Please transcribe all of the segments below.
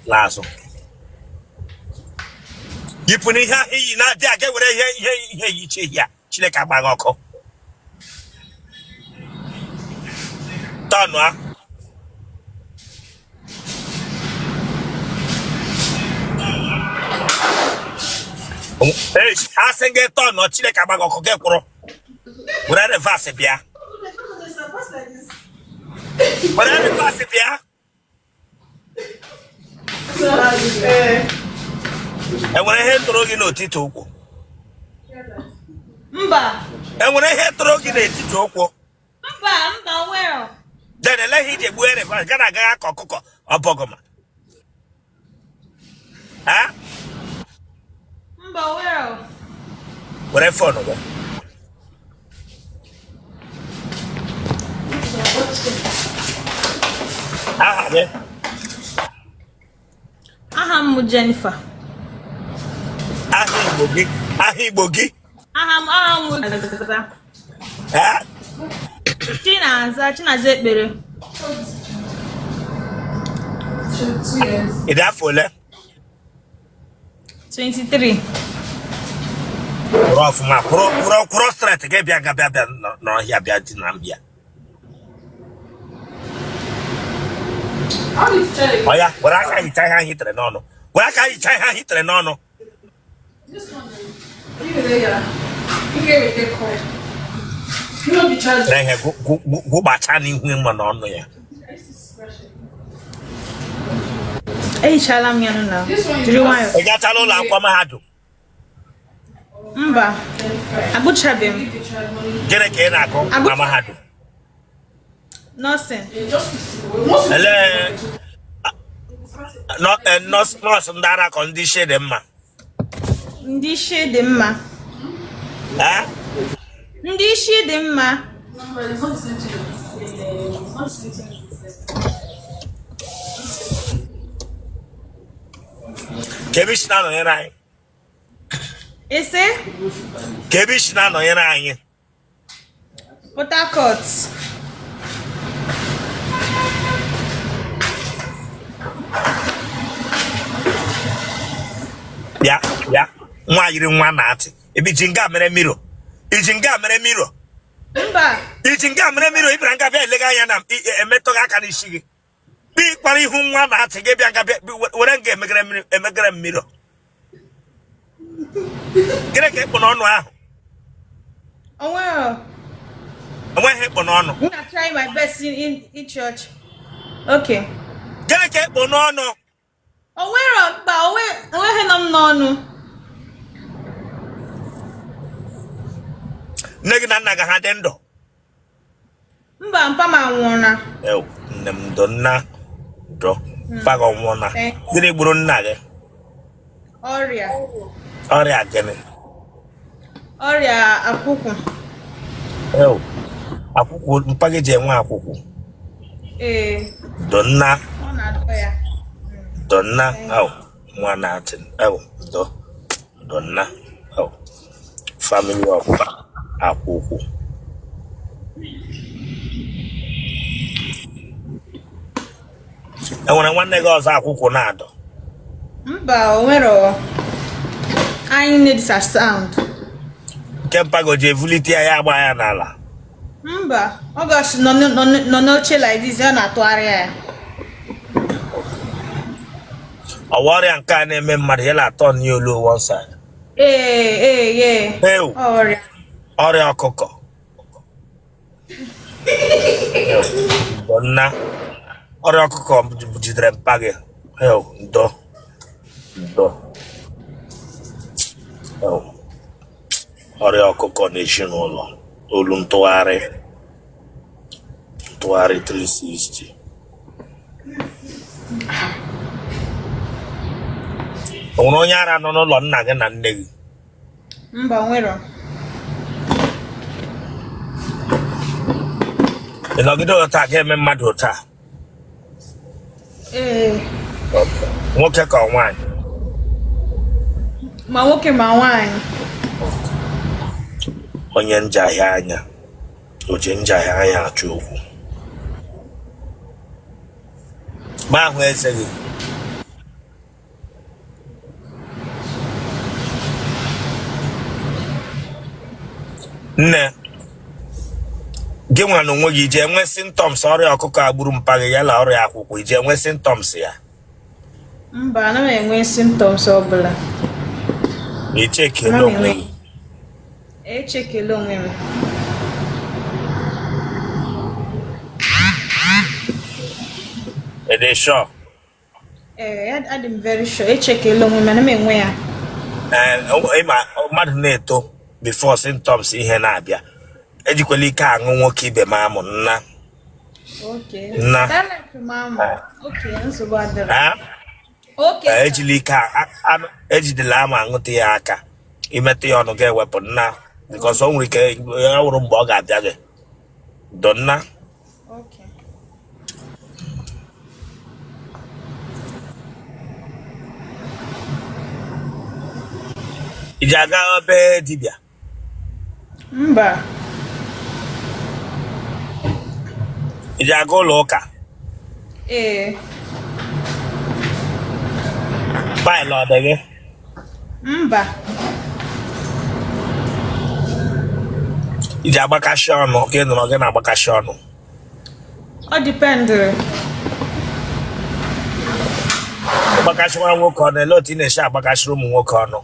Laa azụ. Yipụ na ihe ahụ i yi na-adị aga were ihe ihe ihe yiche ya. Chineke agba gị ọkụ. Tọnụ a. Asị gị tọnụ Chineke agba gị ọkụ gị kwụrụ. Were reverse bịa. Were reverse bịa. Enwere ihe tụrụ gị n'otiti ụkwụ? Mba. Enwere ihe tụrụ gị n'etiti ụkwụ? Mba, mba, nwere. Then ele ihe i ji egbu reverse gana agaghị ka ọkụkọ ọbọgụma. Ha? Mba, nwere. Were phone gị. Aha gị? Aha m bụ Jennifer. Aha Igbo gị? Aha Igbo gị? Aha m bụ Chinaza. Eh? Chinaza, Chinaza Ekpere. Ị dị afọ ole? 23. Kwụrụ ọfụma, kwụrụ kwụrụ kwụrụ straight gị bịa nga bịa bịa n'ọhịa bịa dị na mbịa. Oya, were aka hichaa ihe ahụ i tere n'ọnụ. Were aka hichaa ihe ahụ i tere n'ọnụ. Na ihe gwụgbacha n'ihu ma n'ọnụ ya. Ehichala m ya nụ na jiri nwayọọ. Ị gachala ụlọ akwụkwọ mahadum? Mba, agụchabeghị m. Gịnị ka ị na-agụ na mahadum? Nursing. Elee nọọsụ ndị ara ka ndị isi dị mma? Ndị isi dị mma. Eh? Ndị isi dị mma. Ka ebe i si na-anọnyere anyị? Ị sị? Ka ebe i si na-anọnyere anyị? Port Harcourt. Bịa bịa nwa yiri nwa na atị ebe i ji nga mere mirror i ji nga mere mirror Mba. I ji nga mere mirror ị bịara nga bịa elega anya na emetụ gị aka n'isi gị kpara ihu nwa na atị gị bịa nga bịa were nga emegere mirror gịnị ka ị kpụ n'ọnụ ahụ? Onweghị ihe ị kpụ n'ọnụ. M na-try my best in church. Okay. Gịnị ka ị kpụ n'ọnụ? O nwere mba, onweghị nọ m n'ọnụ. Nne gị na nna gị ha dị ndụ? Mba, mpa m anwụọla. Ew, nne m ndo, nna ndo. Mpa gị ọ nwụọla? Gịnị gburu nna gị? Ọrịa. Ọrịa gịnị? Ọrịa akwụkwụ. Ew, akwụkwụ, mpa gị ji enwe akwụkwụ? Ee. Ndo nna. Ọ na-adọ ya. Ndo nna, ew, nwa na-atị, ew, ndo, ndo nna, ew. Family of akwụkwụ. Enwere nwanne gị ọzọ akwụkwụ na-adọ? Mba, o nwere. Anyị need sound. Nke mpa gị o ji evulite ya, ya agba ya n'ala? Mba, ọ ga-asị nọ n'oche like this, ya na-atụgharị ya. Ọ wụ ọrịa nke a na-eme mmadụ ya na-atọ n'olu one side? Ee, ee, ee. Ew. Ọrịa. Ọrịa ọkụkọ. Ndo nna, ọrịa ọkụkọ jidere mpa gị. Ew, ndo ndo. Ew. Ọrịa ọkụkọ n'ezinụlọ, olu ntụgharị ntụgharị 360. O nwere onye ara nọ n'ụlọ nna gị na nne gị? Mba, nwere. Ị nọgide otu a ga-eme mmadụ otu a? Ee. Nwoke ka ọ nwaanyị? Ma nwoke ma nwaanyị. Onye njahie anya, o ji njahie anya achọ okwu. Ma ahụ eze gị. Nne, gị nwa na onwe gị iji enwe symptoms ọrịa ọkụkọ a gburu mpa gị ya na ọrịa akwụkwụ, iji enwe symptoms ya? Mba, ana m enwe symptoms ọbụla. Na ichekele onwe gị? Echekele onwe m. Ị dị sure? Ee, adị m very sure. Echekele onwe m, ana m enwe ya. Ee, ịma mmadụ na-eto before symptoms ihe na-abịa, ejikwala ike aṅụ nwoke ibe m amụ nna. Okay. Nna. That like mama. Okay, nsogbu adịrọ. Ha? Okay, sir. Ejila ike ejidela ama aṅụta ya aka, imetụ ya ọnụ ga-ewepụ nna, because o nwere ike ya wụrụ mgbe ọ ga-abịa gị do nna. Okay. Iji aga be dibịa? Mba. Iji aga ụlọ ụka? Ee. Pile ọ dị gị? Mba. Iji agbakashi ọnụ ka ị nọrọ gị na-agbakashi ọnụ? Ọ dependịrị. Agbakashiwa nwoke ọnụ, ele otu ị na-esi agbakashiri ụmụ nwoke ọnụ?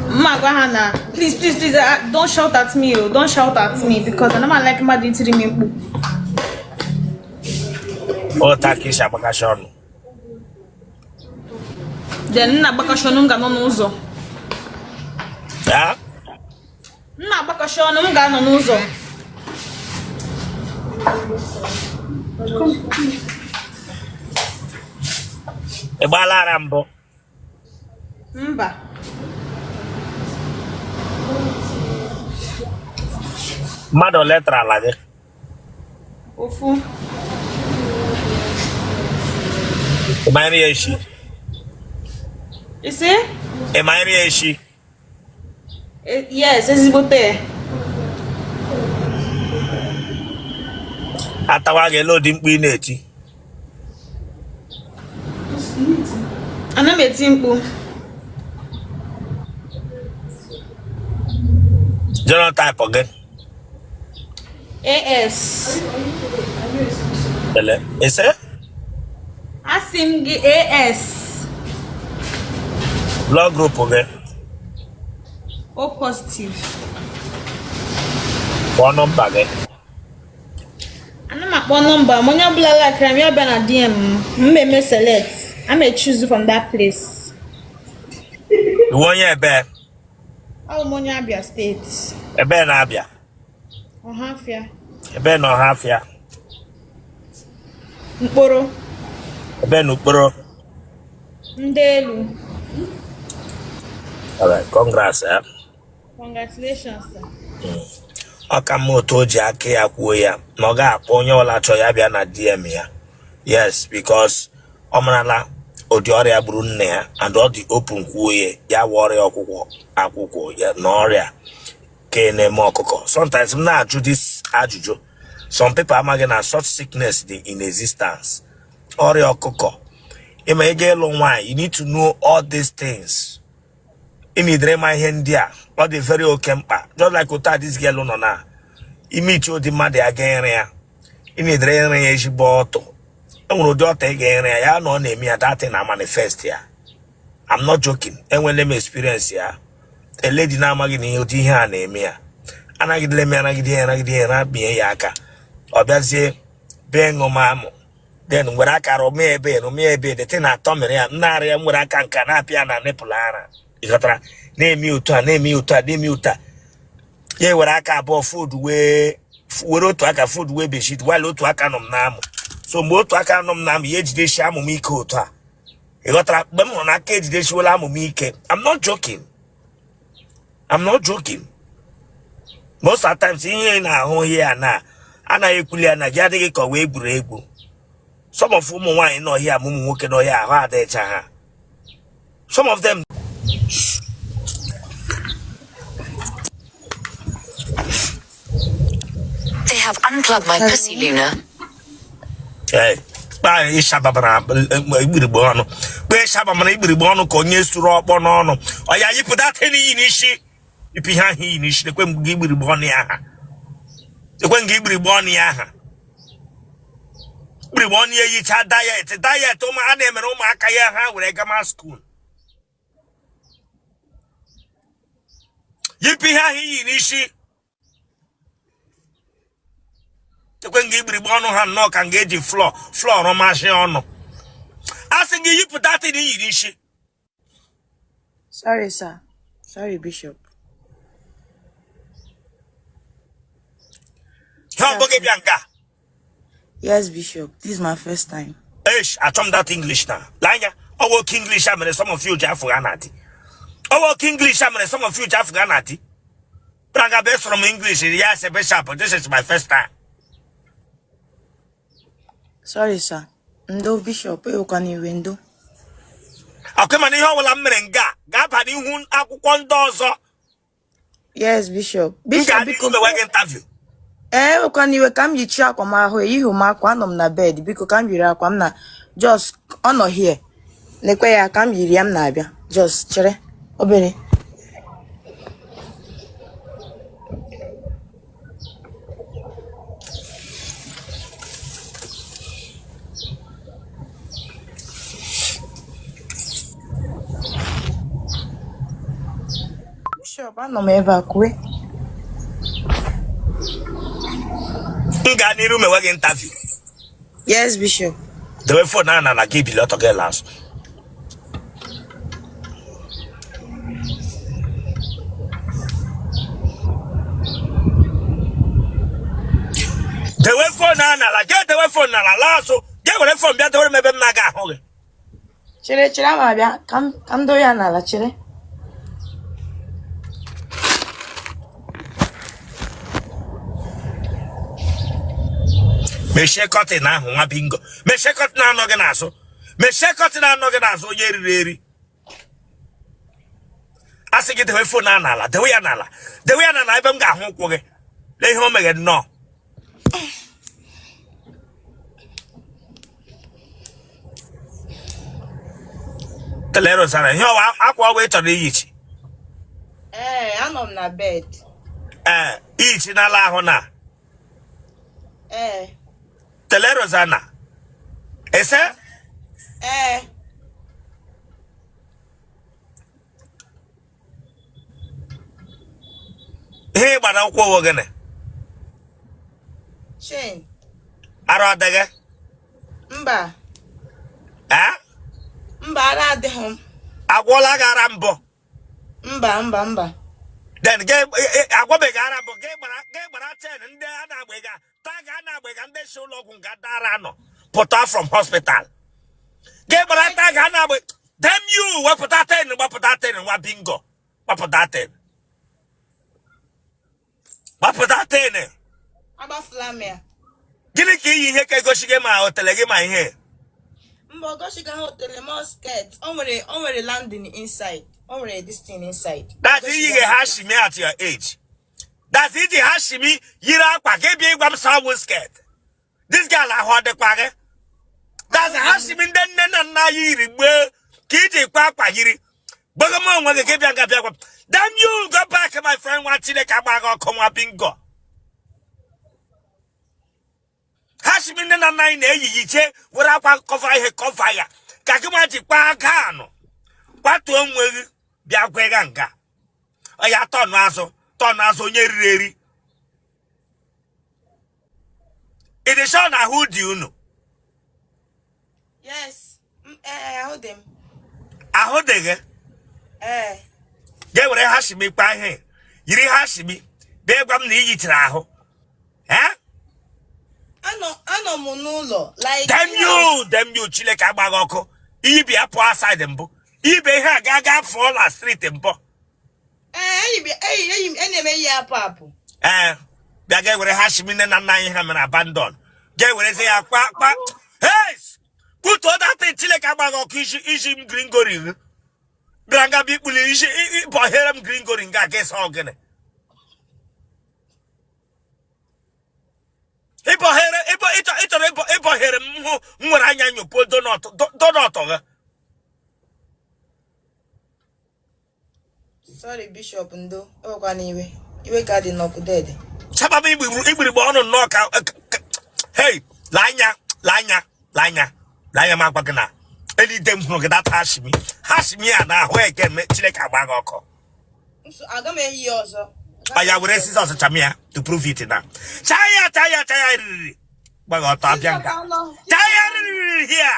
Mma gwa ha na please, please, please, don't shout at me, oh, don't shout at me, because ana m like mmadụ itiri m mkpu. Otu a ka isi agbakashi ọnụ? Then m na-agbakashi ọnụ, m ga-anọ n'ụzọ. Ya? M na-agbakashi ọnụ, m ga-anọ n'ụzọ. Ị gbaala ara mbụ? Mba. Mmadụ ole tarala gị? Ofu. Ị ma nri eshi? Ị sị? Ị ma nri eshi? Yes, ezigbote. Atawa gị, ele ụdị mkpu ị na-eti? Ana m eti mkpu. Genotype gị? AS. Ele ise? Asị m gị AS. Blood group gị? O positive. Kpọọ nọmba gị. Ana m akpọ nọmba m, onye ọbụla likere m ya bịa na DM m, m eme select. I may choose from that place. Ị wụ onye ebe? Awụ m onye Abia steeti. Ebe na Abia? Ọhafịa. Ebe na Ọhafịa? Mkporo. Ebe na Ukporo? Ndị elu. Alright, congrats, eh? Congratulations, sir. Ọ ka mma otu o ji aka ya kwuo ya na ọ ga-akpọ onye ọbụla chọọ ya bịa na DM ya. Yes, because ọ marala ụdị ọrịa gburu nne ya and ọ dị open kwuo ya, ya wụ ọrịa ọkwụkwọ akwụkwọ ya na ọrịa ka na-eme ọkụkọ. Sometimes m na-ajụ this ajụjụ, some people amaghị na such sickness dị in existence, ọrịa ọkụkọ. Ịma ị ga ịlụ nwaanyị, you need to know all these things. Ị nidere ịma ihe ndị a, ọ dị very oke mkpa. Just like otu a this girl nọ na imechi ụdị mmadụ ya ga-ere ya, ị nidere ire ya ezigbo ọtụ. E nwere ụdị ọtụ ị ga-ere ya, ya na ọ na-eme ya, that thing na manifest ya. I'm not joking, enwele m experience ya. A lady na-amaghị na ihe ụdị ihe a na-eme ya, anagidele m ya, anagide ya, anagide ya, na-abịa ya aka, ọ bịazie bee ṅụ m amụ, then nwere aka rụmịa ebe, rụmịa ebe, the thing na-atọ mere ya, m na-arịa ya, m nwere aka nka na-apịa na nipple ara, ịghọtara, na-eme otu a, na-eme otu a, na-eme otu a, ya were aka abụọ fold wee were otu aka fold wee bedsheet, while otu aka nọ m n'amụ. So mgbe otu aka nọ m n'amụ, ya ejidechi amụ m ike otu a, ịghọtara, mgbe m hụrụ na aka ejidechiwela amụ m ike. I'm not joking, I'm not joking. Most of the times ihe ị na-ahụ ihe a na anaghị ekwuli ya na gị adịghị ka ọ wee egwuregwu. Some of ụmụ nwaanyị n'ọhịa ma ụmụ nwoke n'ọhịa ahụ adịcha ha, some of them. They have unplugged my pussy, Luna. Ee, kpaa ịshababara igbirigbe ọnụ, kpee ịshabamara igbirigbe ọnụ ka onye suru ọkpọ n'ọnụ. Ọ ya yipụta te n'iyi n'isi. Yipụ ihe ahụ i yi n'isi. Ekwe m gị gbirigbe ọnụ ya ha. Ekwe m gị gbirigbe ọnụ ya ha. Gbirigbe ọnụ ya eyicha diet diet ụmụ a na-emere ụmụaka ya ha were gama school. Yipụ ihe ahụ i yi n'isi. Ekwe m gị gbirigbe ọnụ ha nnọọ ka m ga-eji floor floor rụmachi ọnụ. A sị gị yipụ that thing i yi n'isi. Sorry, sir. Sorry, Bishop. Ihe ọ bụghị bịa nga. Yes, Bishop. This is my first time. Eish, achọ m that English na. Lee anya, ọ wụ oke English a mere some of you ji afụga na di. Ọ wụ oke English a mere some of you ji afụga na di. Bịara bịa sụrụ m English, yes, Bishop, this is my first time. Sorry, sir. Ndo, Bishop, ewekwana iwe ndo. Ọkwa mana ihe ọbụla m mere nga ga-aba n'ihu akwụkwọ ndị ọzọ. Yes, Bishop. M Bishop, ga-adị biko. mewe gị interview. Ee, ewekwana iwe ka m yichi akwa m ahụ, eyighị m akwa, anọ m na bed. Biko ka m yiri akwa m na just ọ nọ here. Lekwe ya ka m yiri ya m na-abịa. Just chere obere. Bishop, anọ m ebe a kwue. M gaa n'iru mewe gị interview. Yes, Bishop. Dewe phone ahụ n'ala gị bili ọtọ gị laa azụ. Dewe phone ahụ n'ala gị dewe phone n'ala laa azụ gị were phone bịa dewere m ebe m na-aga ahụ gị. Chere chere ama abịa ka m dowe ya n'ala chere. Mechie curtain ahụ nwa bingo. Mechie curtain anọ gị n'azụ. Mechie curtain anọ gị n'azụ onye riri eri. A sị gị dewe phone ahụ n'ala, dewe ya n'ala, dewe ya n'ala ebe m ga-ahụ ụkwụ gị. Lee ihe o meghe nnọọ. Tele Rosana, ihe ọwa akwa ọwa ị chọrọ iyichi. Ee, anọ m na bed. Ee, iyichi n'ala ahụ na. Ee. Tele Rosana. Ese? Ee. Ihe ị gbara ụkwụ wụ gịnị? Chain. Arụ adịghị? Mba. Ee? Mba, ara adịghị m. Agwọla gị ara mbụ? Mba, mba, mba. Then gị agwọbeghị ara mbụ gị gbara gị gbara chain ndị a na-agbega tag a na-agbega ndị si ụlọ ọgwụ nga dara nọ pụta from hospital. Gị gbara tag a na-agba damn you wepụta ten gbapụta ten nwa bingo gbapụta ten gbapụta ten. Agbafula m ya. Gịnị ka i yi ihe ka egosi gị ma otele gị ma ihe? Mba, ọ gosighị ha otele m skirt. O nwere landing inside. O nwere this thing inside. That's iyi gị hashimi at your age. That's iji hashimi yiri akwa gị bịa ịgwa m sawu skirt. This girl ahụ ọ dịkwa gị? That's hashimi ndị nne na nna anyị yiri gbee ka iji kwa akwa yiri gbago m onwe gị ka ị bịa nga bịa gwa m. Damn you, go back my friend nwa Chineke agba gị ọkụ nwa bingo. Hashimi nne na nna anyị na-eyi yiche were akwa cover ihe cover ya ka gị ma ji kwa aka anụ kwatuo onwe gị bịa gwega nga ọ ya tọnụ azụ tọnụ azụ onye riri eri. Ị dị sure na ahụ dị unu? Yes. Ee, ahụ dị m. Ahụ dị gị? Ee. Ga were hashimi kpa ihe yiri hashimi bịa gwa m na i yichara ahụ. Eh? Anọ m n'ụlọ like Damn you, damn you, Chineke agba gị ọkụ. Iyibi ya pụọ outside mbụ. Iyibe ihe a ga ga fụọ na street mbụ. Ee, eyi m enyi m eyi apụ apụ. Ee, bịa ga were hashimi nne na nna anyị ha mere abandon. Ga werezi ya kpa kpa. Hey! Put that thing Chineke agba gị ọkụ isi isi m gringori gị. Bịara nga bịa ikpuli isi ịbọhere m gringori nga ga ịsa ọgịnị. Ịbọhere ịbọ ịchọ ịchọrọ ịbọ ịbọhere m hụ m nwere anya nyopuo donut donut gị. Sorry Bishop, ndo, ewekwana iwe. Iwe ka dị n'ọkụ dede. Chababa igbirigbe ọnụ nnọọ ka hei, lee anya, lee anya, lee anya, lee anya, m agwa gị na elide m hụrụ gị that hashimi hashimi a na ahụ eke Chineke agba gị ọkụ. Aga m eyi ya ọzọ. Aya were scissors cham ya to prove it na chaa ya, chaa ya, chaa ya riri gba gị ọtọ abịa nga chaa ya riri here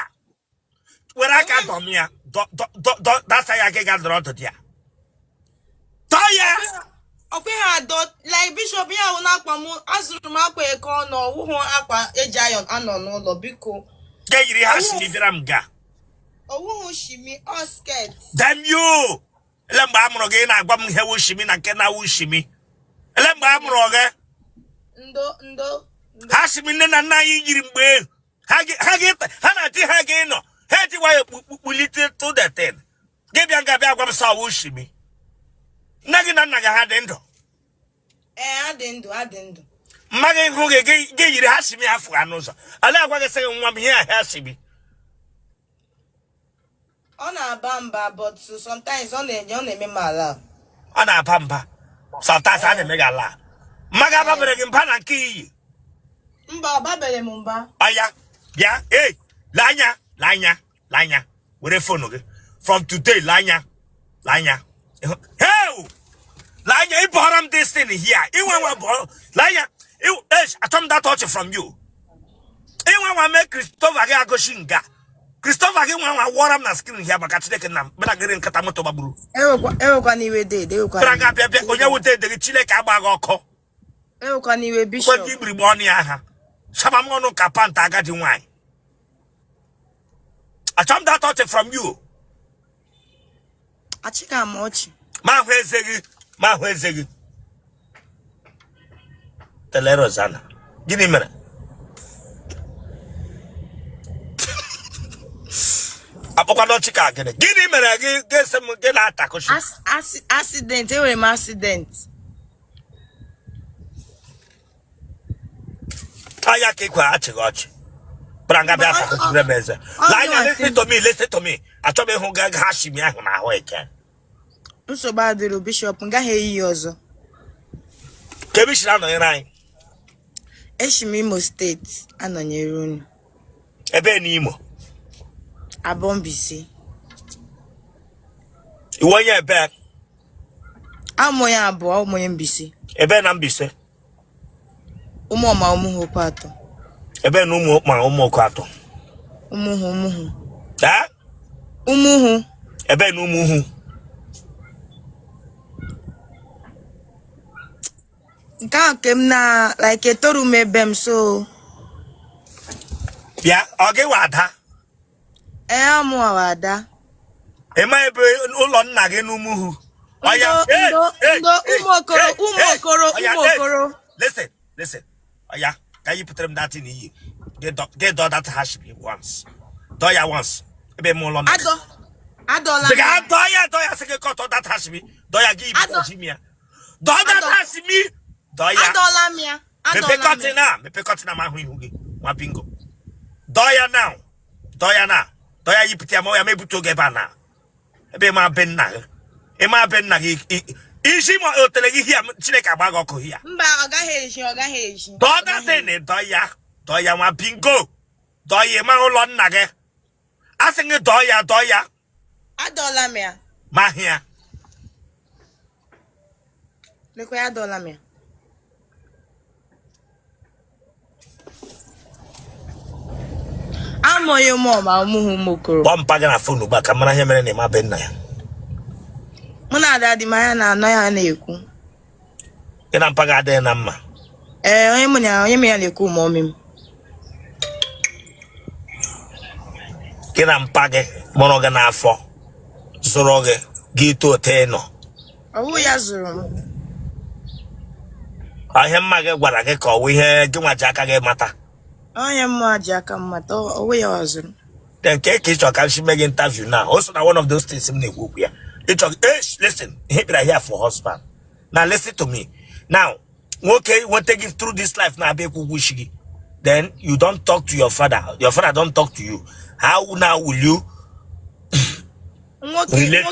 were aka dọm ya dasa ya gị ga dọrọ ọdụ dị ya tọọ ya. Ọkwa ihe adọ like Bishop ya ahụ n'akwa m azụrụ m akwa eke ọnụ ọwụhụ akwa eji ayọn anọ n'ụlọ biko. Ga-eyiri ha shimi bịara m ga. Ọwụhụ shimi ọ skirt. Damn you! Ele mgbe a mụrụ gị ị na-agwa m ihe wụ shimi na nke na-awụ shimi? Ele mgbe a mụrụ gị? Ndo ndo. Ha shimi nne na nna anyị yiri mgbe ha na di ha ga-ịnọ ha eji nwayọ kpulite to the thing gị bịa nga bịa gwa m sọ ọwụ shimi. Nne gị na nna gị ha dị ndụ? Ee, ha dị ndụ, ha dị ndụ. Mma gị hụ gị gị yiri ha shimi afụ ha n'ụzọ ala agwa gị sị gị nwa m ihe a ha shimi? Ọ na-aba mba but sometimes ọ na-enye ọ na-eme m ala. Ọ na-aba mba sometimes a na-eme gị ala. Mma gị ababere gị mba na nke iyi? Mba, ọ babeghị m mba. Aya bịa ei, lee anya, lee anya, lee anya, were phone gị from today. Lee anya, lee anya, hey, lee anya, ị bọrọ m this thing here inwe nwe bọrọ. Lee anya, achọ m that touch from you. Inwe nwa mee Christopher gị agụshi nga Christopher gị nwa nwa wụọra m na screen here maka Chineke nna m bịara gịrị nkata moto gbagburu. Ewekwana iwe dede, ewekwana bịara ga bịa bịa onye wute ede gị Chineke agba gị ọkụ. Ewekwana iwe Bishop. Kwe igbirigbe ọnụ ya ha shaba m ọnụ ka pant agadi nwaanyị. Achọ m that touch from you. Achịka m ọchị. Ma ahụ eze gị, ma ahụ eze gị. Tele Rosanna, gịnị mere? Akpọkwana ọchị ka gịnị? Gịnị mere gị ga-ese m gị na-atakụchi? Accident, enwere m accident. Anya ka ikwe achịghị ọchị bịara nga bịa atakụchiri m eze. Lee anya, listen to me, listen to me, achọghị m ịhụ gị ha shimi ahụ n'ahụ eke. Nsogbu adịrị Bishop, m gaghị eyi ya ọzọ. Ka ebe isi anọnyere anyị? Eshi m Imo steeti anọnyere unu. Ebe n'Imo? Abọ Mbaise. Iwe onye ebe? Amụ onye abụọ, ụmụ onye Mbaise. Ebe na Mbaise? Ụmụọma ụmụhụ okwu atọ. Ebe na ụmụ ma ụmụ oku atọ? Ụmụhụ, ụmụhụ. Ee? Ụmụhụ. Ebe na ụmụhụ? Nke ahụ ke m na like etoru m ebe m so. Bịa, ọ gị wa ada? Ee, ọmụwa ada. Ị ma ebe ụlọ nna gị n'ụmụhụ? Ọya, Ndo ndo, ụmụ okoro, ụmụ okoro, ụmụ okoro. Listen, listen, ọya ka yipụtara m that thing iyi gị dọ that hashimi once, dọ ya once ebe m ụlọ nna gị. Adọ adọla m Dịka ya. Dọ ya, dọ ya, sị gị kọtọ that hashimi, dọ ya gị yipụta Adọ. jimi ya, dọ that Adọ. hashimi, dọ ya. Adọla m ya. Mepee Adọla m ya. curtain a, mepee curtain a ma ahụ ihu gị nwa bingo. Dọ ya now, dọ ya na dọ ya, yipụta ya ma ọ ya ma ebute oge ebe a na ebe ịma be nna gị, ịma be nna gị isi ma o tere gị hia Chineke agba gị ọkụ hia. Mba, ọ gaghị eji, ọ gaghị eji. Dọ that thing, dọ ya, dọ ya nwa bingo, dọ ya, ịma ụlọ nna gị, a sị gị dọ ya, dọ ya. Adọla m ya. Ma hịa. Lekwa ya, adọla m ya. Amụghị m ọma ụmụhụ ụmụ okoro. Kpọọ mpa gị na phone ugbu a ka m mara ihe mere na ịma be nna ya. Mụ na ada dị m anya na anọ ya na-ekwu. Gị na mpa gị adịghị na mma? Ee, onye mụ na onye mụ ya na-ekwu mummy m. Gị na mpa gị mụrụ gị n'afọ zụrụ gị gị too ote ị nọ? Ọwụ ya zụrụ m. Ọ ihe mma gị gwara gị ka ọ wụ ihe gị nwa ji aka gị mata? Onye mmụọ ji aka m mata, ọwụ ya zụrụ m. Then nke ka ị chọrọ ka m si mee gị interview now? O so na one of those things m na-ekwu okwu ya. Ị chọrọ listen, ihe bịara here for husband. Now listen to me now, nwoke nweta gị through this life na-abịa ịkwụ ụgwọ isi gị, then you don't talk to your father, your father don't talk to you, how now will you Nwoke Relate.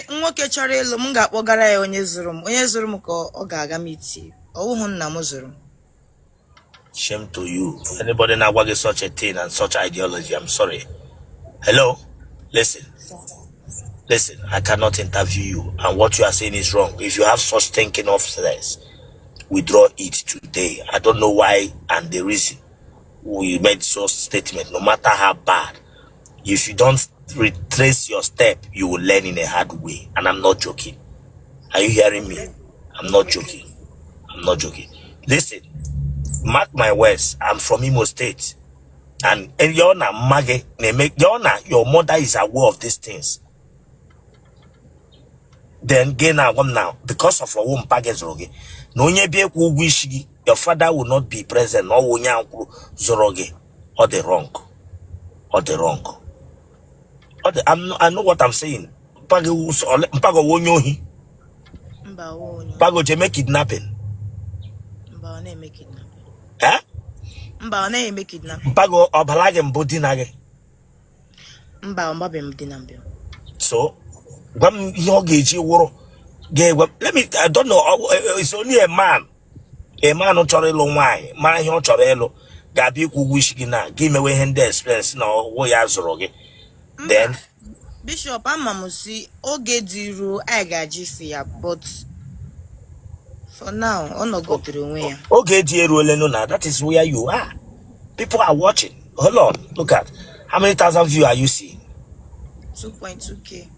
nwoke chọrọ ịlụ m ga-akpọgara ya onye zụrụ m, onye zụrụ m ka ọ ga-aga meet. Ọ wụghị nna m zụrụ m. Shame to you. Anybody na-agwa gị such a thing and such ideology, I'm sorry. Hello? Listen. Listen, I cannot interview you, and what you are saying is wrong. If you have such thinking of this, withdraw it today. I don't know why and the reason we made such statement, no matter how bad. If you don't retrace your step, you will learn in a hard way. And I'm not joking. Are you hearing me? I'm not joking. I'm not joking. Listen, mark my words. I'm from Imo State. And your na mma gị your na your mother is aware of these things. Then gị na-agwa m now because of ọwụ mpa gị zụrụ gị na onye bịa ịkwụ ụgwọ isi gị, your father will not be present na ọwụ onye ahụ kwuru zụrụ gị. Ọ dị wrong. Ọ dị wrong. Ọ dị I know what I'm saying. Mpa gị mpa gị ọwụ onye ohi? Mba, ọ onye Mpa gị o ji eme kidnapping? Mba, ọ na-eme kidnapping. Eh? Mba, ọ naghị eme kidnapping. Mpa gị ọ bara gị mbụ di na gị? Mba, ọ gbabeghị m di na mbụ. So gwa m ihe ọ ga-eji wụrụ ga-egwa. Let me, I don't know, it's only a man chọrọ ịlụ nwaanyị mara ihe ọ chọrọ ịlụ ga-abịa ịkwụ ụgwọ isi gị na gị mewe ihe ndị experience na ọwụ ya zụrụ gị then. Mba, Bishop, ama m si oge dị ruo anyị ga-aji fi ya, but for now ọ nọgodiri onwe ya. Oge dị eruolenu na that is where you are. People are watching. Hold on, look at how many thousand view are you seeing? 2.2K.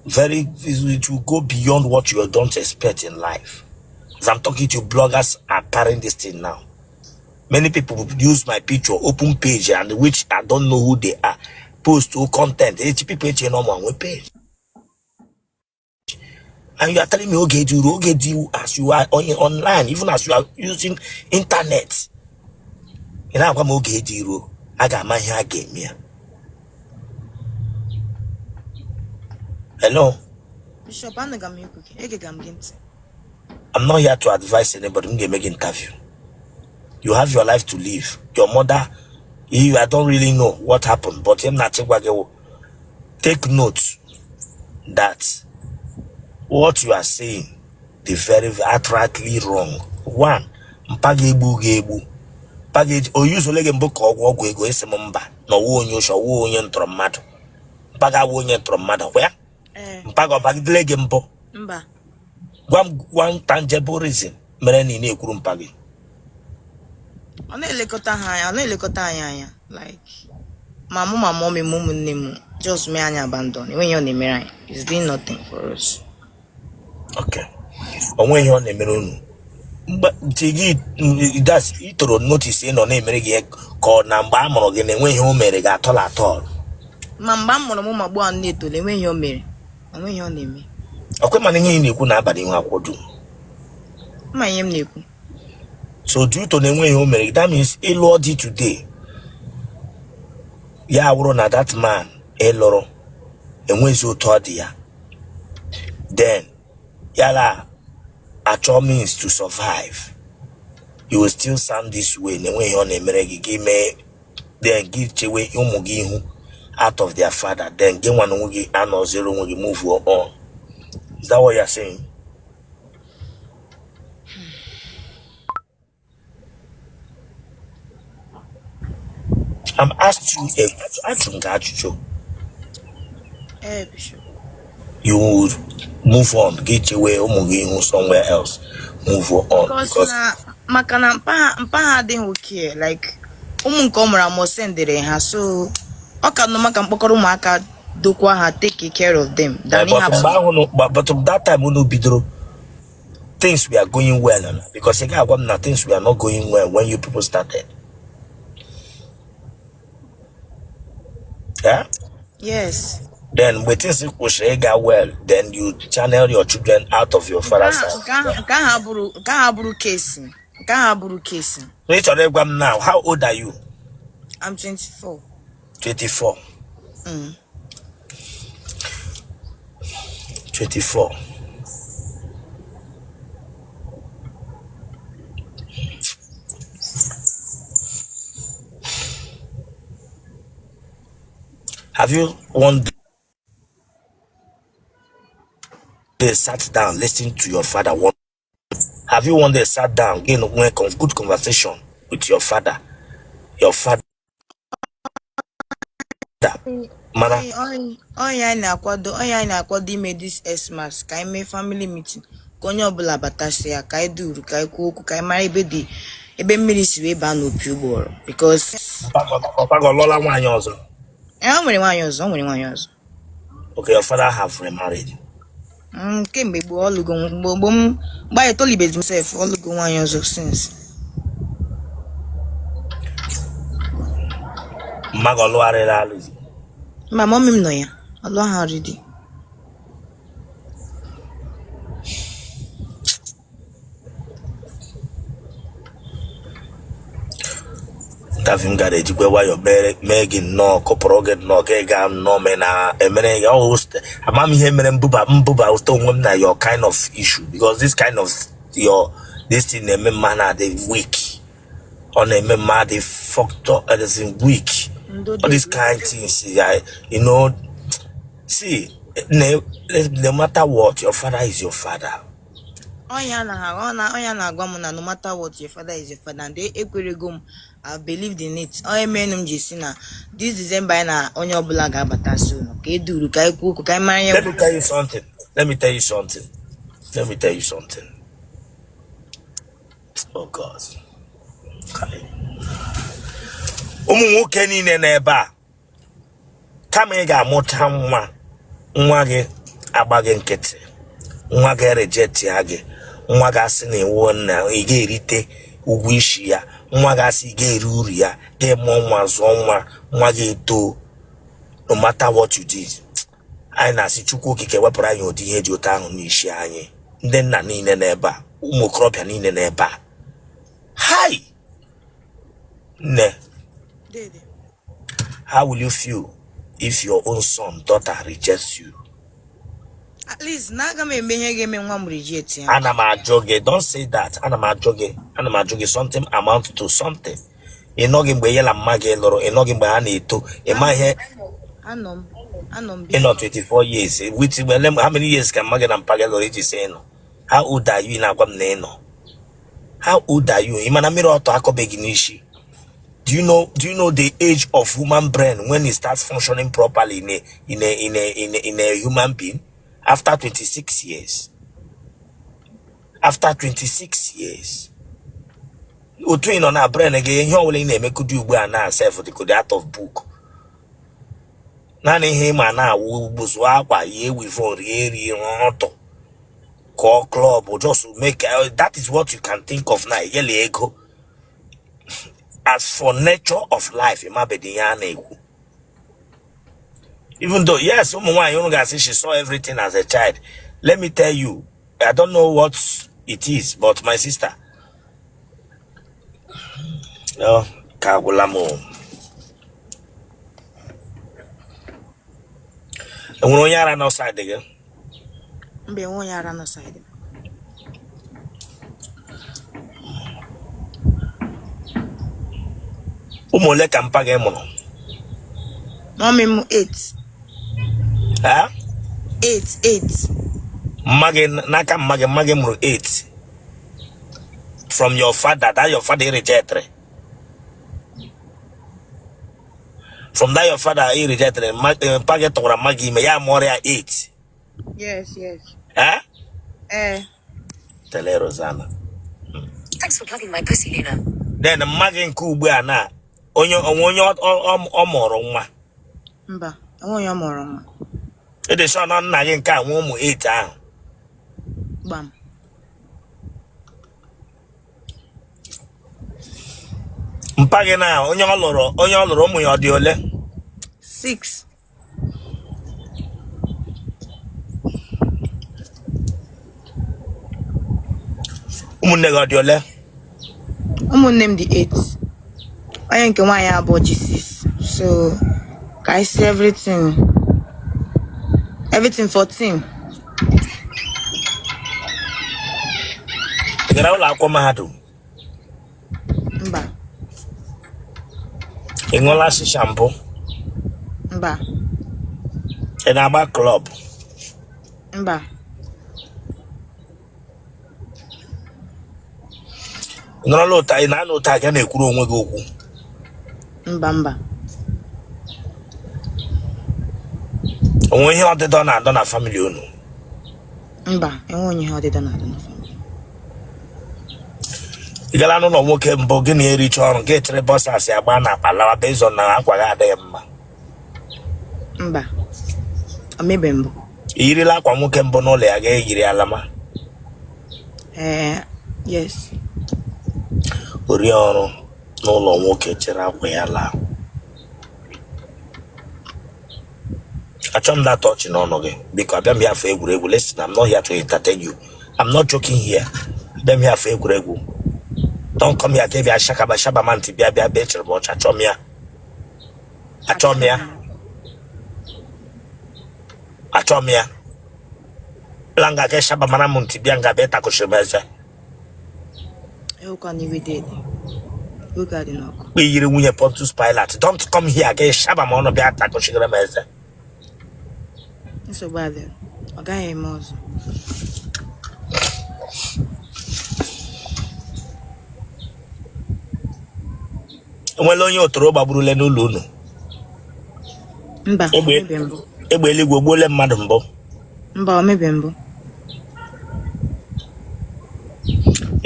Very, it will go beyond what you don't expect in life. As I'm talking to you, bloggers are carrying this thing now. Many people use my picture, open page, and which I don't know who they are, post to content. Each people eche no one page. And you are telling me, okay, do okay, do as you are on online, even as you are using internet. Ị na-agwa m oge dị ruo a ga-ama ihe a ga-eme ya. Hello? Bishop, anụga m ikwu gị, egega m gị ntị. I'm not here to advise anybody. M ga-eme gị interview. You have your life to live. Your mother, you, I don't really know what happened, but m na-achịkwa gị wụ, take note that what you are saying dị very outrightly wrong. One, mpa gị egbu gị egbu. Mpa gị o yuzole gị mbụ ka ọgwụ ọgwụ ego esi m mba na ọwụ onye oshi, ọwụ onye ntọrọ mmadụ. Mpa gị awụ onye ntọrọ mmadụ kwa ya? Ee. Mpa gị ọ bagidele gị mbụ? Mba. Gwa m one tangible reason mere na ị na-ekwuru mpa gị. Ọ na-elekọta ha anya, ọ na-elekọta anyị anya, like ma mụ ma mummy m, ụmụnne m, just mee anyị abandon. Enweghị ihe ọ na-emere anyị. He's doing nothing for us. Okay. O nweghị ihe ọ na-emere unu. Mgbe ntị gị das itoro notice ị nọ na-emere gị ka ọ na mgbe a mụrụ gị na enweghị ihe o mere gị atọl atọl. Ma mgbe a mụrụ m ma gboo a na-etole, enweghị ihe o mere, enweghị ihe ọ na-eme. Ọkwe mana ihe ị na-ekwu na-aba n'ihu akwụkwọ dum. Ma ihe m na-ekwu. So due to na enweghị ihe o mere gị, that means ịlụọ di today ya wụrụ na that man ị lụrụ enweghịzi otu ọ dị ya, then yala achọ means to survive, you will still sound this way na enweghị ihe ọ na-emere gị, gị mee then gị chewe ụmụ gị ihu out of their father, then gị nwa na onwe gị anọziri onwe gị, move on. Is that what you are saying? I'm asked you a ajụrụ m gị ajụjụ. Ee, Bishop. You would move on, gị chewe ụmụ gị ihu somewhere else, move on. Because because na maka na mpa ha adịghị okay, like ụmụ nke ọ mụrụ amụ sendịrị ha, so ọ ka nọ maka mkpọkọrọ ụmụaka dokwa ha, take care of them than But ịhapụ. mgbe ahụ but that time unu bidoro, things were going well na, because ị ga-agwa m na things were not going well when you people started, yeah? Yes. Then mgbe things kwụsịrị ịga well, then you channel your children out of your Nke father's ahụ side. nke ahụ abụrụ case, nke ahụ abụrụ case. So ị chọrọ ịgwa m now, how old are you? I'm 24. 24? Mm. 24. Have you one day sat down listen to your father one have you one day sat down gị nwee good conversation with your father your father mana onye anyị na-akwado onye anyị na-akwado ime this Xmas ka anyị mee family meeting ka onye ọbụla batasị ya ka anyị duru ka anyị kwuo okwu ka anyị mara ebe dị ebe mmiri si wee baa n'opi ụgbọrọ because papa gị ọ lụọla nwaanyị ọzọ ee, o nwere nwaanyị ọzọ o nwere nwaanyị ọzọ. Okay, your father have remarried. Kemgbe gboo ọ lụgo mgbe mgbe m mgbe anyị etolibezi m sef ọ lụgo nwaanyị ọzọ since. Mma gị ọ lụgharịrị alụzi? Ma mummy m nọ ya ọ lụọ ha already. Interview m gara ejikwa nwayọọ mee gị nnọọ kụpụrụ gị nnọọ ka ị gaa nnọọ mee na emere gị ọhụ ama m ihe mere mbuba mbuba ụtọ onwe m na your kind of issue because this kind of your this thing na-eme mma na-adị weak ọ na-eme mma adị fucked up as in weak all these kind things yeah, you know see no matter what your father is your father. Onye na ọ na onye na-agwa m na no matter what your father is your father and ekwerego m. I believed in it. Onye mere m ji si na this December anyị na onye ọbụla ga-abata so ka e duru ka anyị kwuo okwu ka anyị mara ihe. Let me tell you something. Let me tell you something. Let me tell you something. Oh God. Ụmụ nwoke niile n'ebe a kama ị ga-amụta nwa nwa gị agba gị nkịtị nwa gị reject ya gị nwa gị asị na iwu na ị ga-erite ụgwọ isi ya nwa gị asị ị ga-eri uru ya ga-emụọ nwa zụọ nwa nwa gị eto no matter what you did anyị na-asị Chukwu okike wepụrụ anyị ụdị ihe dị otu ahụ n'isi anyị ndị nna niile n'ebe a ụmụ okorobịa niile n'ebe a hi nne. Dede. How will you feel if your own son daughter rejects you? At least na aga m eme ihe ga-eme nwa m reject ya. Ana m ajụ gị, don't say that. Ana m ajụ gị, ana m ajụ gị something amount to something. Ị nọghị mgbe ya na mma gị lụrụ, ị nọghị mgbe ha na-eto, ị ma ihe. Anọ m anọ m. Ị nọ 24 years. With well, how many years ka mma gị na mpa gị lụrụ iji sị ị nọ? How old are you ị na-agwa m na ị nọ? How old are you? Ị ma na mmiri ọtọ akọbeghị n'isi? Do you know the age of human brain when it starts functioning properly in a human being? After 26 years. After 26 years. Otu ị nọ na brain gị ihe ọbụla ị na-emekudi ugbu a na self dịkodi out of book. Naanị ihe ịma na-awụ gbụzụ akwa yie weave rie rie ọtọ kọọ club just make that is what you can think of now yele ego. As for nature of life, ịmabedi ihe a na-ekwu. Even though, yes, ụmụ nwaanyị unu ga-asị she saw everything as a child. Let me tell you, I don't know what it is, but my sister, no, ka agwụla m o. Enwere onye ara nọ side gị? Mba, enwe onye ara nọ side m. Ụmụ ole ka mpa gị mụrụ? Mummy m 8. Eh? 8 8. Mma gị n'aka mma gị mụrụ 8 from your father, that your father rejected. From that your father he rejected, mpa gị tụwara mma gị ime ya mụọrọ ya 8. Yes. Eh? Ee. Tele Rosanna. Thanks for plugging my pussy, Luna. Then mma gị nke ugbu a na onye onwe onye ọ mụrụ nwa? Mba, enwe onye ọ mụrụ nwa. Ịdị sure na nna gị nke a nwe ụmụ 8 ahụ? Gbam. Mpa gị na onye ọ lụrụ ụmụ ya ọ dị ole? 6. Ụmụnne gị ọ dị ole? Ụmụnne m dị 8. Onye nke nwaanyị abụọ ji 6. So ka anyị see everything. Everything 14. Ị gara ụlọ akwụkwọ mahadum? Mba. Ị ṅụọla shisha mbụ? Mba. Ị na-agba club? Mba. Nọrọla ụta ị na-anọ ụta ga na-ekwuru onwe gị okwu. Mba mba. O nwe ihe ọdịdọ na-adọ na family unu? Mba, enwe onye ihe ọdịdọ na-adọ na family. Ị gala n'ụlọ nwoke mbụ gị na-ericha ọrụ gị chịrị boxers agba na akpa lawa based on na akwa gị adịghị mma? Mba, o mebe mbụ. Ị yirila akwa nwoke mbụ n'ụlọ ya ga-eyiri alama? Ee, yes. Ori ọrụ n'ụlọ nwoke chịrị akwa ya laa. Achọ m that ọchị n'ọnụ gị biko. Abịa m here for egwuregwu. Listen, I'm not here to entertain you. I'm not joking here. Abịa m here for egwuregwu. Don't come here ka ị bịa shakaba shaba ma ntị bịa bịa bịa chere m ọchị. Achọ m ya, achọ m ya, achọ m ya. La nga ka shaba mara m ntị bịa nga bịa takụchiri m eze. Ewekwana iwe dede. Oge a dị n'ọkụ. Kpe yiri nwunye Pontius Pilate. Don't come here ka shaba m ọnụ bịa takụchiri m eze. Nsogbu adịrọ. Ọ gaghị eme ọzọ. Enwela onye otoro gbagburule n'ụlọ unu? Mba, o Egbe mebe mbụ. Egbe eluigwe gbuole mmadụ mbụ? Mba, o mebe mbụ.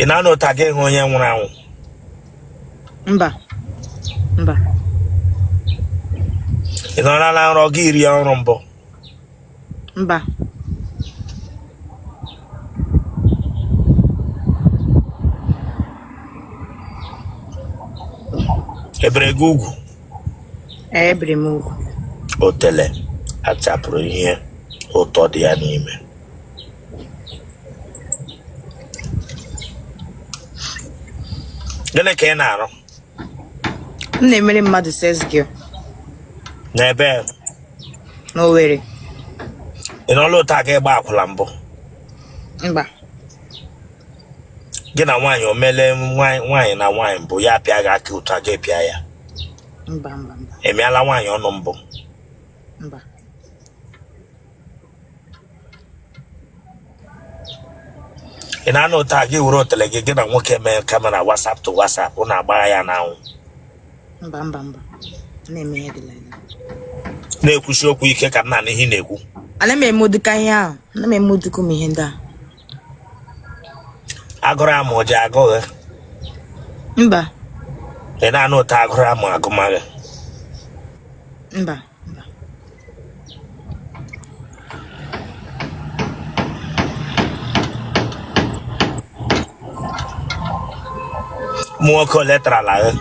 Ị na-anọ ụta gị hụ onye nwụrụ anwụ? Mba. Mba. Ị nọrọ na nrọ gị rie ọrụ mbụ? Mba. Ebere gị ugwu? Ee, ebere m ugwu. Otele achapụrụ ihe ụtọ dị ya n'ime. Gịnị ka ị na-arụ? M na-emere mmadụ sex girl. N'ebe? N'Owerri. Ị nọla otu aka ịgba akwụla mbụ? Mba. Gị na nwaanyị o mele nwaanyị na nwaanyị mbụ, ya apịa gị aka otu aka ịpịa ya? Mba mba mba. Ị mịala nwaanyị ọnụ mbụ? Mba. Ị na-anọ otu a gị were otele gị gị na nwoke mee camera WhatsApp to WhatsApp, unu agbara ya n'anwụ? Mba mba mba. Na-eme ihe dị like that. Na-ekwusi okwu ike ka m na-anụ ihe ị na-ekwu. Ana m eme ụdịka ihe ahụ. Ana m eme ụdịka ụmụ ihe ndị a. Agụrụ amụ ji agụghị? Mba. Ị na-anọ otu agụrụ amụ agụmaghị? Mba mba. Ụmụ nwoke ole tarala gị?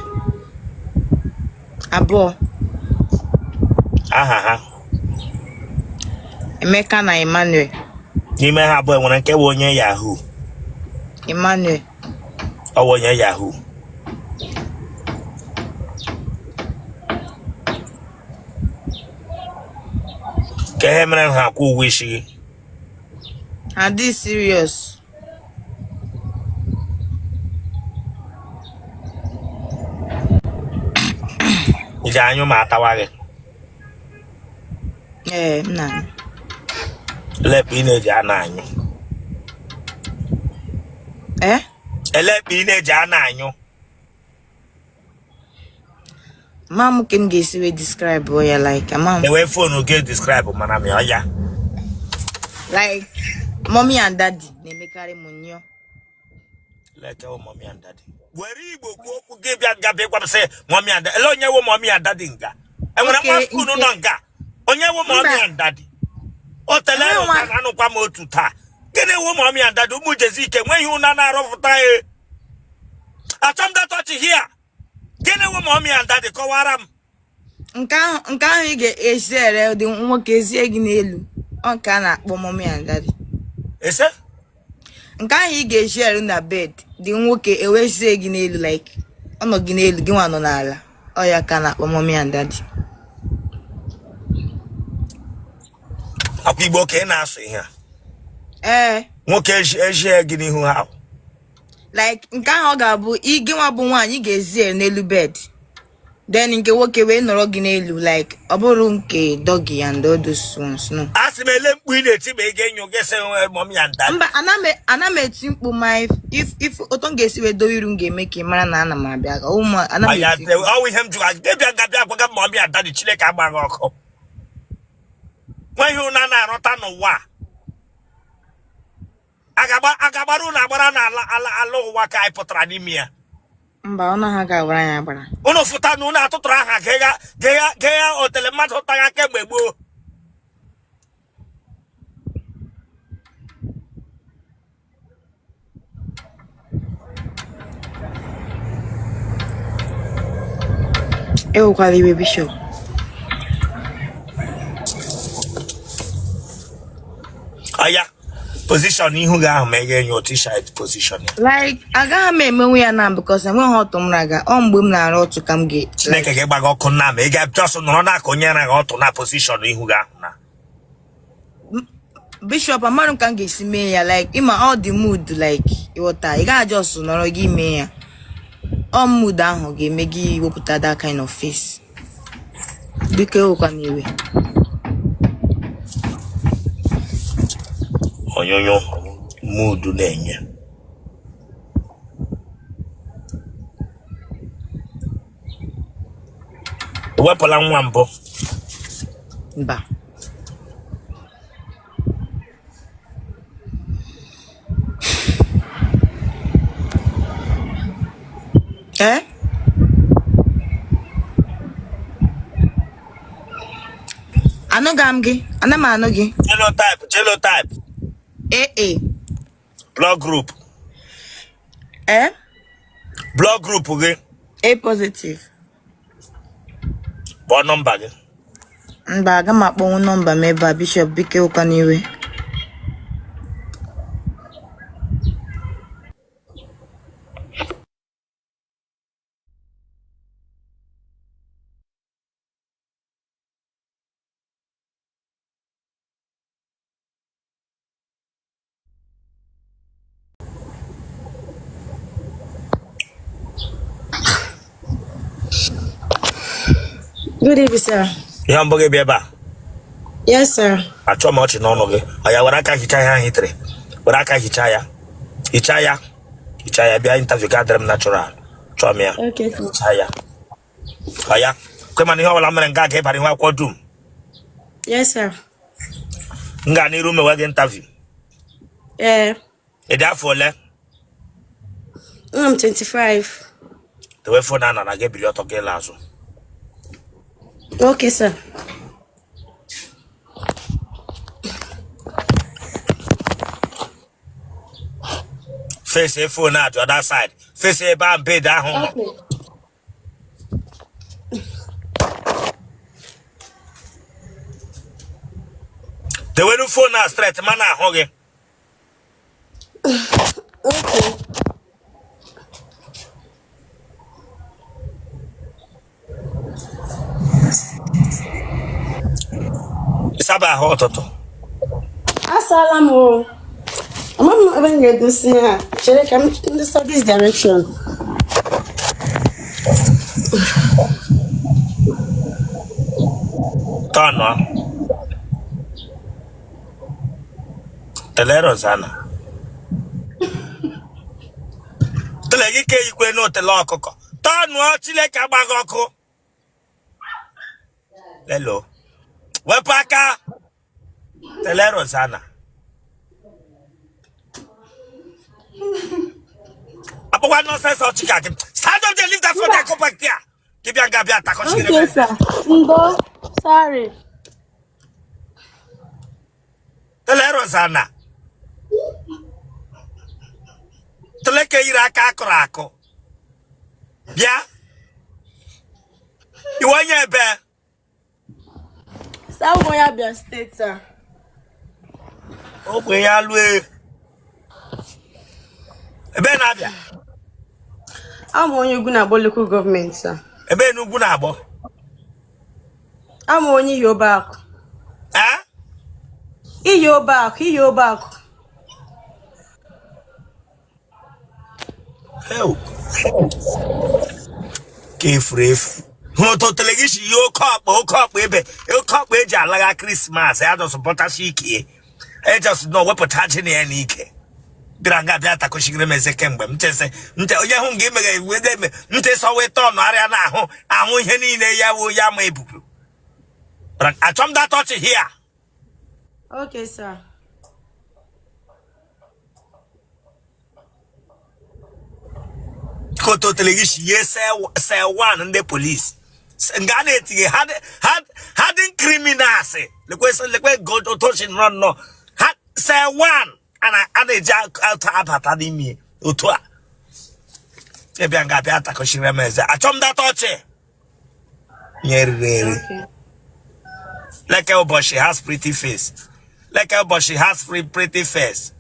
Abụọ. Aha ha? Emeka na Emmanuel. N'ime ha abụọ, enwere nke bụ onye yahoo? Emmanuel. Ọ bụ onye yahoo. Ka ihe mere ha akwụ ụgwọ isi gị? Ha dị serious. Ị ji anyụ ma atawa gị? Ee, m na-anyụ. Ele ebe ị na-eji ana anyụ? Ee? Ele ebe ị na-eji ana anyụ? Ama m ka m ga-esi wee describe ya, like ama m. Ewe phone gị describe mara m ya ọya. Like mommy and daddy na-emekarị m nyụọ. Leke wụ mommy and daddy. Were Igbo kwuo okwu gị bịa nga bịa gwa m sị mommy and daddy. Ele onye wụ mommy and daddy nga? Enwere nwa Okay, school nke nọ nga? Onye wụ mommy mba and daddy? O tele enwe nwa anụkwa m otu taa. Gịnị wụ mommy and daddy? Ụmụ Jezike nweghị ụna na-arọfụta ya. Achọ m that ọchị here. Gịnị wụ mommy and daddy? Kọwara m. Nke ahụ ị ga-esi ere ụdị nwoke ezie gị n'elu. Ọ nke a na-akpọ mommy and daddy. Ese? Nke ahụ ị ga-esi ere na bed dị nwoke ewezie gị n'elu, like ọ nọ gị n'elu, gị nwa nọ n'ala. Ọ ya ka a na-akpọ mommy and daddy. Akwa Igbo ka ị na-asụ ihe a? Ee. Nwoke ejie gị n'ihu ha? Like nke ahụ ọ ga-abụ gị nwa bụ nwaanyị, ị ga-ezi ere n'elu bed. Then nke nwoke wee nọrọ gị n'elu like ọ bụrụ nke doggy and all those ones no. A sị m ele mkpu ị na-eti ma ị ga-enyo gị sị mommy and daddy. Mba, ana m eti mkpu ma if otu m ga-esi wee dowe iru m ga-eme ka ị mara na ana m abịa ka ụmụ ana m eti mkpu. Ọ wụ ihe m jụrụ gị bịa nga bịa gwaga mommy and daddy Chineke agba gị ọkụ. Nwa ihe unu a na-arụta n'ụwa a ga-agbara unu agbara n'ala ala ala ụwa ka anyị pụtara n'ime ya. Mba, ọ naghị aga agbara anyị agbara. Unu fụta na unu atụtụrụ aha gịgha otele mmadụ tagha kemgbe gboo. Ewekwala iwe Bishop. Aya position ihu gị ahụ ma ị ga-enyo otu side position ya. Like agaghị m emenwu ya na because enweghị ọtụ m raga ọ mgbe m na-arụ ọtụ ka m ga Chineke ga-agba gị ọkụ nna ma ị ga-just nọrọ n'aka onye raghị ọtụ na position ihu gị ahụ na. Bishop amarụ m ka m ga-esi mee ya like ịma ọ dị mood like ịghọta ị gaghị just nọrọ gị mee ya ọ mood ahụ ga-eme gị wepụta that kind of face. Biko ewekwana iwe. Onyonyo mood na-enye. Wepụla nwa mbụ. Mba. Eh? Anụga m gị, ana m anụ gị. Genotype. AA. Blood group. Eh? Blood group gị. A positive. Kpọọ nọmba gị. Mba, aga m akpọnwụ nọmba m ebe a, Bishop, biko ewekwana iwe. Good evening, sir. Ihe mbụ gị bịa ebe a. Yes, sir. Achọ m ọchị n'ọnụ gị. Ọ ya were aka hichaa ihe ahụ i tere. Were aka hichaa ya. Hichaa ya. Hichaa ya bịa interview ga adịrị m natural. Chọọ m ya. Okay, sir. Hichaa ya. Ọ ya. Kwe mana ihe ọbụla mere nga ga ịbara ihu akwụkwọ dum. Yes, sir. M gaa n'iru mewe gị interview. Eh, Ị dị afọ ole? I'm 25. Dewe phone a na gị ebili ọtọ gị ịla azụ. Okay, sir. Face phone a the other side. Face ebe ahụ bed ahụ nọ. Okay. Dewenu phone a straight ma na ahụ gị. Okay. Ịsaba ahụ ụtụtụ. Asala m o. Ama m ebe m ga-edosi ha. Chere ka m ndosa this direction. Tọnụ. Tele Rosanna. Tele gị ka eyikwe n'otele ọkụkọ. Tọnụ Chineke agbaghị ọkụ. Lelo. Wepụ aka. Tele Rosanna. Akpọkwa nonsense ọchị ka gị. Stand up there, leave that phone there, come back there. Gị bịa nga bịa takọchiri Okay, sir. Ndo. Sorry. Tele Rosanna. Tele ka yiri aka akụrụ akụ. Bịa. Iwe onye ebe. Sir, I'm going Abia State, sir. Ogbe ya lue. Ebe na-abịa. I'm onye ugwu na-agbọ local government, sir. Ebe n'ugwu na-agbọ. I'm onye Iyoba akụ. Eh? Iyoba akụ, Iyoba akụ. Heo. Ka efuru efu. Hụ Hụrụ otu otele gị si yi oke ọkpa, oke ọkpa ebe oke ọkpa eji alagha Christmas ya just bọtachi ike e just na wepụta ji na ya n'ike bịara nga bịa takochigere m eze kemgbe m chesị nte onye hụ nga imeghe iwe eme ntị sọwa tọn arịa na ahụ ahụ ihe niile ya wụ ya ma ebubu achọ m that ọchị here. Okay, sir. Ka otu otele gị si yie cell one ndị polisi nga a na-etinye hardened criminals, lekwe lekwe otochi nọ nnọọ ha cell one a na-eji atụ abata n'ime otu a ị bịa nga bịa takọchiri m eze achọ m that ọchị nye riri eri. Leke ụbọchị has pretty face, leke ụbọchị has pretty face.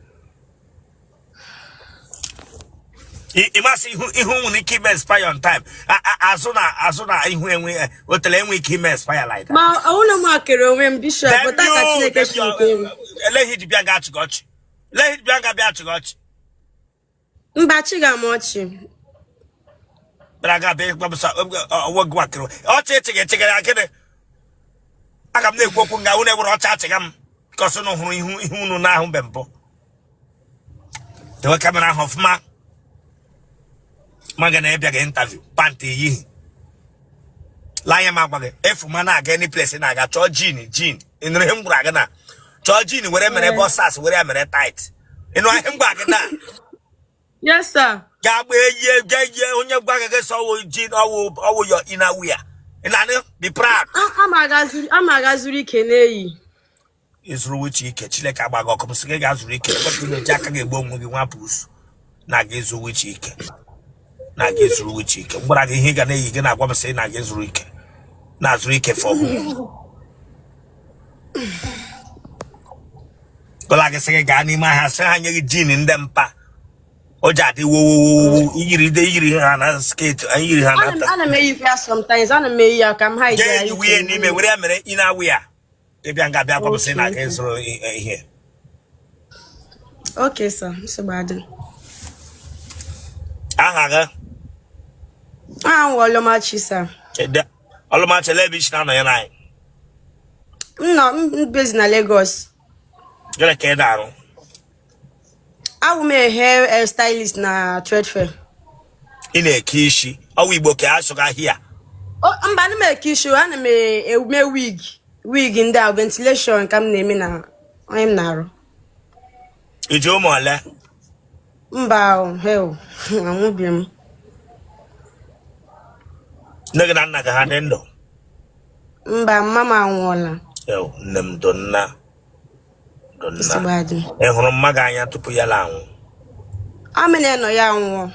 Ị masị ihu ihu nwere ike ime expire on time. Azụ na azụ na ihu enwe otele enwe ike ime expire like that. Ma ọwụ na m akere onwe m, Bishop, pụta ka Chineke si nke m. Eleghị ji bịa ga achịghị ọchị, eleghị ji bịa ga bịa achịghị ọchị. Mba, chiga m ọchị. Bịara ga bịa ịgwa m sọ ọwụ gị wakịrị ọchị echighi echighi ya gịnị? Aga m na-ekwu okwu nga unu ewere ọchị achịga m because unu hụrụ ihu ihu unu na-ahụ mgbe mbụ. Dewe camera ahụ ọfụma ma gị na-ebịa gị interview pant eyighị lee anya m agwa gị efu ma na-aga any place na-aga chọọ jean jean ị nụrụ ihe m gwara gị na chọọ jean were mere boxers were ya mere tight ị nụrụ ihe m gwara gị na Yes, sir. Ga-agba eyie ga eyie onye gwa gị gị sọ ọwụ jean ọwụ ọwụ your inner wear ị na-anụ be proud. Ama aga zuru ike n'eyi. Ịzụrụ wuche ike Chineke agba gị ọkụ m sị gị gaa zụrụ ike ebe na-eji aka gị egbu onwe gị nwa busu na-aga ịzụ wuche ike na-aga ịzụrụ wuche ike m gwara gị ihe ị ga na-eyi gị na-agwa m sị na-aga ịzụrụ ike na-azụrụ ike for who gọla gị sị gị gaa n'ime ahịa sị ha nye gị jean ndị mpa o ji adị wowowowo iyiri ide iyiri ha na skirt iyiri ha na Ana m eyikwa ya sometimes, ana m eyi ya ka m hide jee ya yi ike. wuye n'ime were ya mere inner wear ị bịa nga bịa gwa m sị na aga ịzụrụ ihe. Okay, sir. Nsogbu adị. Aha gị? Aha m wụ Ọlụmachi, sir. Ọlụmachi, ele ebe i si na-anọnyere anyị? M nọ m base na Lagos. Gịnị ka ị na-arụ? Awụ m a hair stylist na trade fair. Ị na-eke isi ọwụ Igbo ka a sụga hia? Mba, ana m eke isi, ana m eme wig wig ndị a ventilation ka m na-eme na onye m na-arụ. I ji ụmụ ole? Mba, hell, anwụbi m. Nne gị na nna gị ha dị ndụ? Mba, mma m anwụọla. Nne m donna donna. Ị hụrụ mma gị anya tupu ya la anwụ? Amịna nọ ya anwụọ.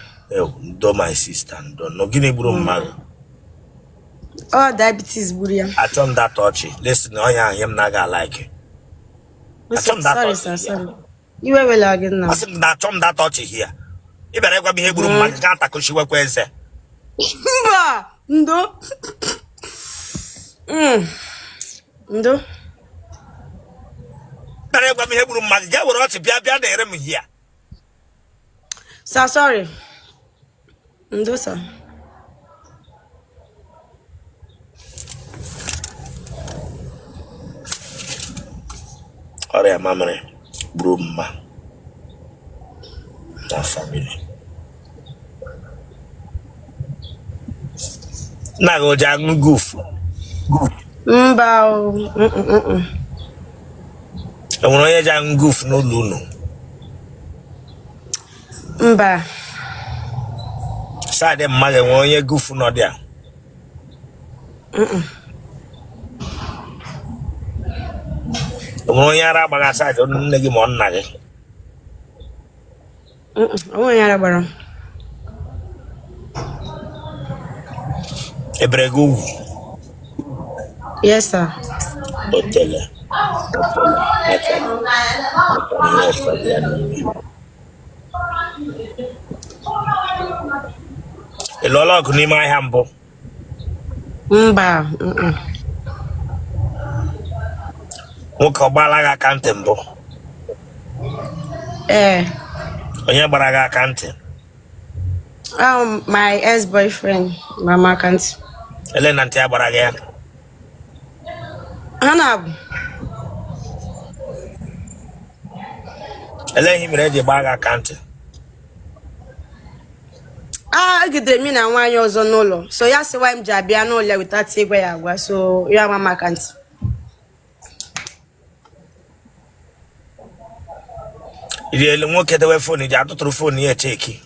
Ndo my sister, ndo nọ. Gịnị gburu mma gị? Ọ diabetes gburu ya. Achọ m that ọchị. Listen, ọnya ahụ ihe m na-aga like. Achọ m that ọchị. Iwe wela gị nna. Asị m na achọ m that ọchị here. Ị bịara ịgwa m ihe gburu mma gị ga atakụchiwekwa eze. Mba, ndo. Ndo. Bịara ịgwa m ihe gburu mma gị gaa were ọchị bịa bịa na-ere m here. Sir, sorry. Ndo, sir. Ọrịa mamịrị gburu mma na family. Nna gị o ji aṅụ guf? Mba o. Enwere onye ji aṅụ guf n'ụlọ unu? Mba. Side mma gị enwere onye guf nọ dị a? Enwere onye ara agbaghị side nne gị ma ọ nna gị? Onwe onye ara gbara. Ebere gị ugwu? Yes, sir. Otele ihe ụfọdụ ya n'ime. Ị lụọla ọgụ n'ime ahịa mbụ? Mba. Nwoke ọ gbaala gị aka ntị mbụ? Ee. Onye gbara gị aka ntị? My ex-boyfriend gbara m aka ntị. Ele na ntị ya gbara gị ya? Ha na-abụ. Ele ihe mere eji gbaa gị aka ntị? A egidere m na nwaanyị ọzọ n'ụlọ, so ya sị why m ji abịa n'ụlọ ya without ịgwa ya agwa, so ya ama m aka ntị. Iri elu nwoke dewe phone ji atụtụrụ phone ya echeki.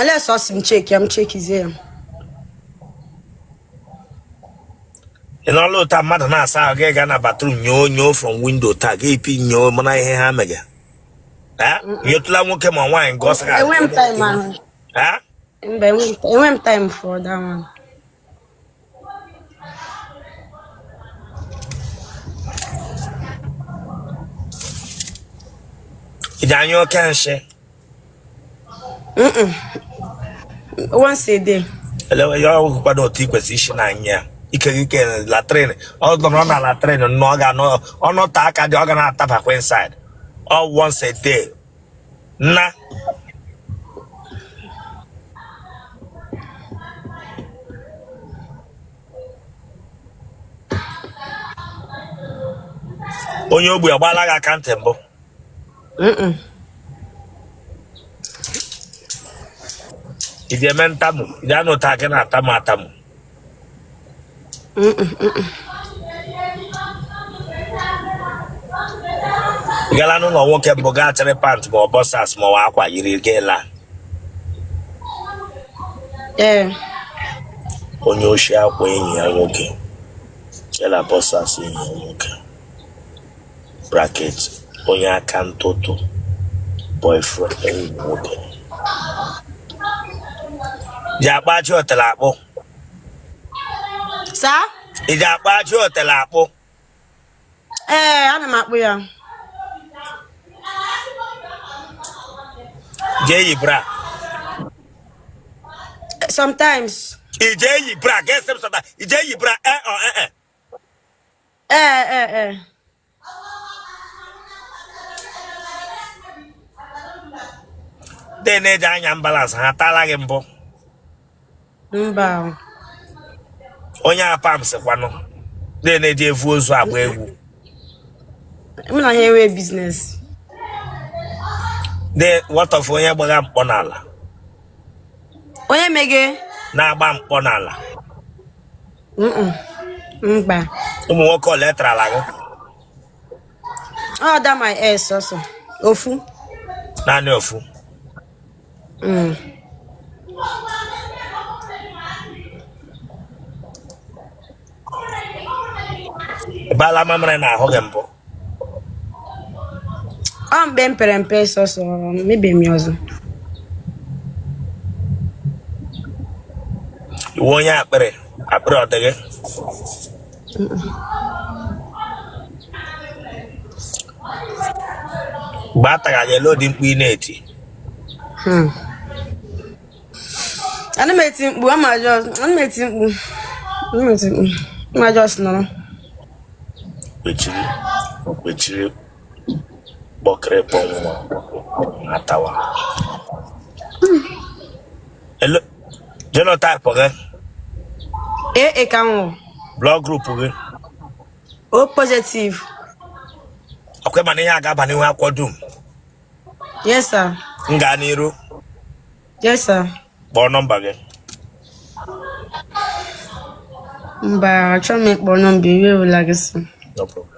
Unless ọ sị m cheki ya, m chekizie ya. Ị nọrọla ụta mmadụ na-asa ahụ, gị gaa na bathroom nyoo nyoo from window taa gị ipi nyoo mara ihe ha mega. Nyotụla nwoke ma nwaanyị nke ọ sị gị Enwe m time ahụ. Mba, enwe m time for that one. Ị ji anya oke nshị? Once a day. Elewe ya ọgwụkwa na otu ị kwesịrị isi na anya ike gị ike latrine ọ nọrọ na latrine nnọọ ọ ga-anọ ọnọte aka dị ọ ga na-atabakwa inside all once a day nna. Onye ogbi agbaala gị aka ntị mbụ? Ị ji eme ntamu? Ị ji anụ ụta gị na-atamu atamu? Ị gala n'ụlọ nwoke mbụ gaa chịrị pant ma ọ boxers ma ọ akwa yiri gị laa? Ee. Onye oshi akwa enyi ya nwoke yala boxers enyi ya nwoke, bracket onye aka ntụtụ boyfriend enyi nwoke ji akpa ajị otele akpụ. Sir? Ị ji akpa ajị otele akpụ? Ee, ana m akpụ ya. Jee yi bra. Sometimes. Ị jee yi bra, ga ese m sọta. Ị jee yi bra, e ọ e e. Ee, ee, ee. Ndị na-eji anya ambulance ha ataala gị mbụ? Mba. Onye apams kwanụ, ndị na-eji evu ozu agba egwu? Mụ na ha enwe business. Ndị what of onye gbagha mkpọ n'ala? Onye mege? Na-agba mkpọ n'ala. Mba. Ụmụ nwoke ole tarala gị? Ọ da my ex ọsọ. Ofu. Naanị ofu? Ị baala mamịrị n'ahụ gị mbụ? Ọ mgbe m pere mpe sọsọ, mebe m ya ọzọ. Ị wụ onye akpịrị? Akpịrị ọ dị gị? Mgbe a tara gị, ele ụdị mkpu ị na-eti? Ana m eti mkpu, ama just, ana m eti mkpu. Ana m eti mkpu. Ama just nọrọ. Kwechiri, kwechiri, kpọkịrịkpọ nwa atawa. Elo, genotype gị? AA ka m wụ. Blood group gị? O positive. Ọkwa mana ihe a ga-aba n'ihu akwụkwọ dum? Yes, sir. M gaa n'iru? Yes, sir. Kpọọ nọmba gị. Mba, achọghị m ịkpọ nọmba, iwe ewela gị sị. No problem.